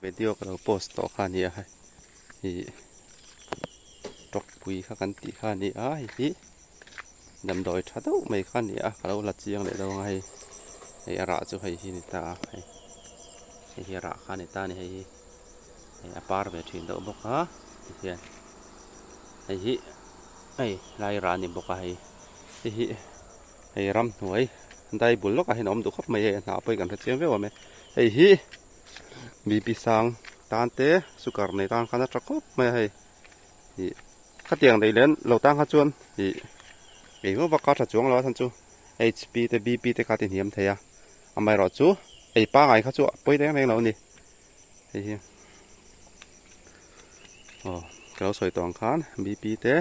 Video ka lo post tawh kha a ni a hei ih tawkpui kha kan tih kha a ni a hei hi damdawi tha deuh mai kha a ni a ka lo la chiang leh dawn a hei hei a rah chu hei hi a ni ta a hei hei hi a rah kha a ni ta a ni hei hi hei a par ve thin deuh bawk a tihian hei hi hei lai rah a ni bawk a hei hei hi hei ramhnuai dai bul lawkah hian a awm duh khawp mai a hei a hnah pawh hi kan hre chiang viau awm e hei hi bp sang tan te sugar nei tan khan a tha khawp mai a hei ih khatiang nei leh lo tan kha chuan ih engemaw vak kha a tha chuang lo a chhan chu hp te bp te kha a ti hniam thei a amaherawhchu ei pangai kha chu a pawi reng reng lo a ni hei hi aw ka lo sawi tawh ang khan bp te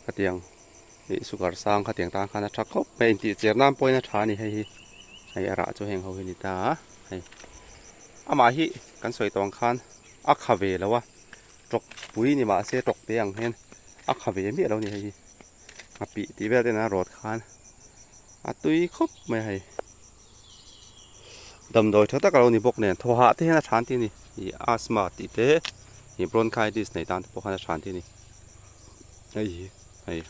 khatiang ih sugar sang khatiang tan khan a tha khawp mai a intih cher nan pawhin a tha a ni hei hi hei a rah chu heng ho hi a ni ta a hei amah hi kan sawi tawh ang khan a kha ve lo a tawk pui ni mahse tawk te ang hian a kha ve miah lo a ni hei hi nghapih tih vel te nana rawt khan a tui khawp mai a hei. Damdawi tha tak a lo ni bawk nen thaw hah te hian a than tih a ni ih asthma tih te ih bronchitis nei tan te pawh khan a than tih a ni hei hi hei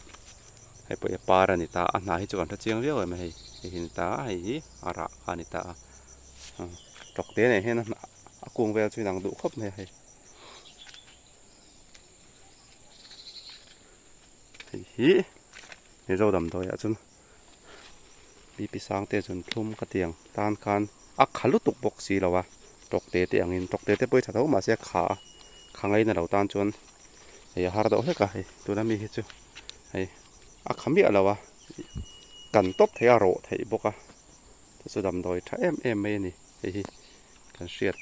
hei pawh hi a par a ni ta a hnah hi chu kan hre chiang viau em a hei hei hi a ni ta a hei hi a rah kha a ni ta a tawk te nen hian a hnah a kung vel chu a inang duh khawp mai a hei hei hi Mizo damdawi ah chuan. Pipi Sangte chuan thlum ka ti ang tan khan a kha lutuk bawk si lo a tawk te te angin tawk te te pawh hi tha tho mahse a kha a kha ngaina lo tan chuan hei a har deuh hlek a hei tuna mi hi chu hei a kha miah lo a kan tawp thei a rawh theih bawk a chu chu damdawi tha em em mai a ni hei hi kan hriat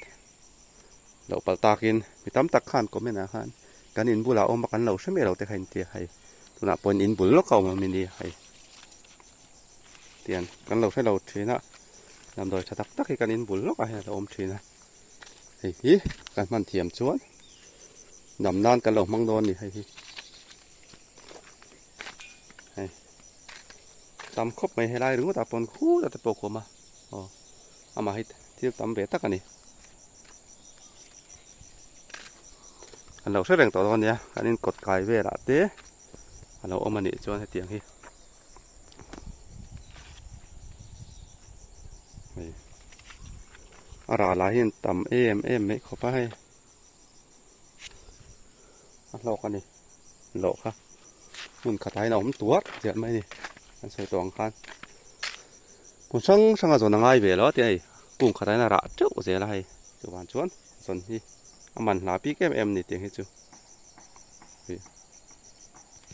loh palh takin mi tam tak khan comment ah khan kan in bulah awm a kan lo hre mai lo te kha intia hei tunah pawh in bul lawk a awm awm ini hei tian kan lo hre lo thin a damdawi tha tak tak hi kan in bul lawk ah hian a lo awm thin a hei hi kan hman thiam chuan dam nan kan lo hmang dawn a ni hei hi hei tam khawp mai helai ringawt ah pawn khutah te pawh a kawm a aw amah hi thil tam ve tak a ni. Kan lo hre reng tawh dawn nia kan in kawt kai velah te a lo awm a nih chuan hetiang hi hei a rah lah hi an tam em em mai khawp a hei a hlawk a ni loh kha hmun khatah hian a awm tuar chiah mai a ni kan sawi tawh ang khan. Hmun hrang hrang a zawn a ngai ve lo a tia hei kung khatah hian a rah teuh zel a hei chuvang chuan zawn hi a man hla bik em em a ni tiang hi chu.